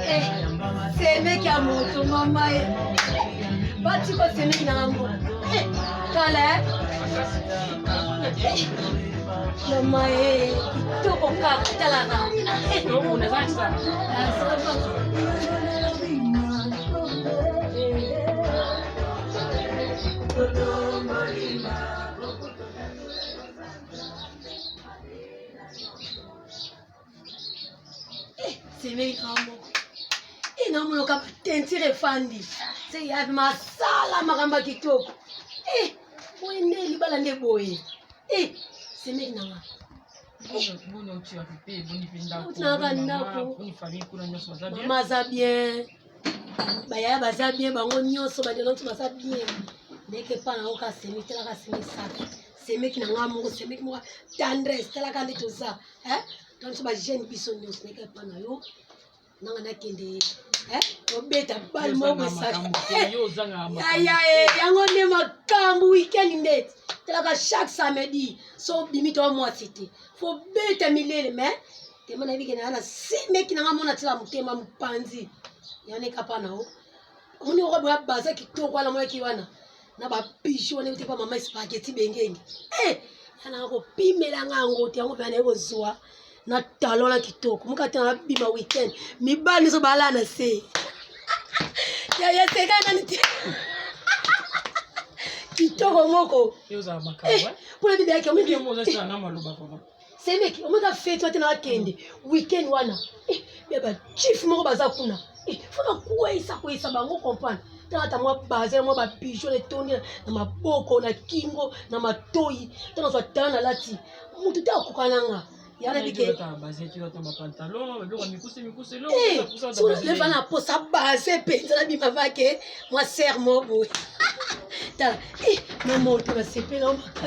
Eh, semeki ya moto mama ye batiko semeki na yango eh, kala eh. Mama ye kitoko kaka talaka. Semeki kaka moko inamonoka batentire efandi se yavi masala makambo ya kitoko boye nde libala nde boye semeki na nga naka ndako mama aza bien bayaya baza bien bango nyonso bandeko nyonso baza bien ndeke epa na yoka semeki talaka semeki safi semeki na nga moko semeki moko tendresse talaka nde toza to biso bajeune biso nyonso ndeke epa na yo nanga nakende kobeta bale moko esayaya yango nde makambo weekend nde talaka chaque samedi so obimi to mwasi te fo beta milele mais tema nayebi ke naa na semeki nanga mona tila motema mopanzi yana ekapa na o omoni oko boya baza kitoko wana monaki wana na babijo wana euti pa mama spaghetti bengenge eh yana kopimela nga yango te yango mpe naye kozwa na talon na kitoko moka te nabima weekend mibali nyonso balala na se ya seka nani te kitoko moko mpona bibeyaki semeki omeka feti wana te na akende weekend wana ya bachief moko baza kuna fona kweyisa kweyisa bango comprendre tala ata mwa baze mwa babijo na etondi na maboko na kingo na matoi tala nazwa tala nalati motu te akoka na nga yana bike leva na posa base mpenza nabima vake mwa ser mo boye tala na moto basepela makasi.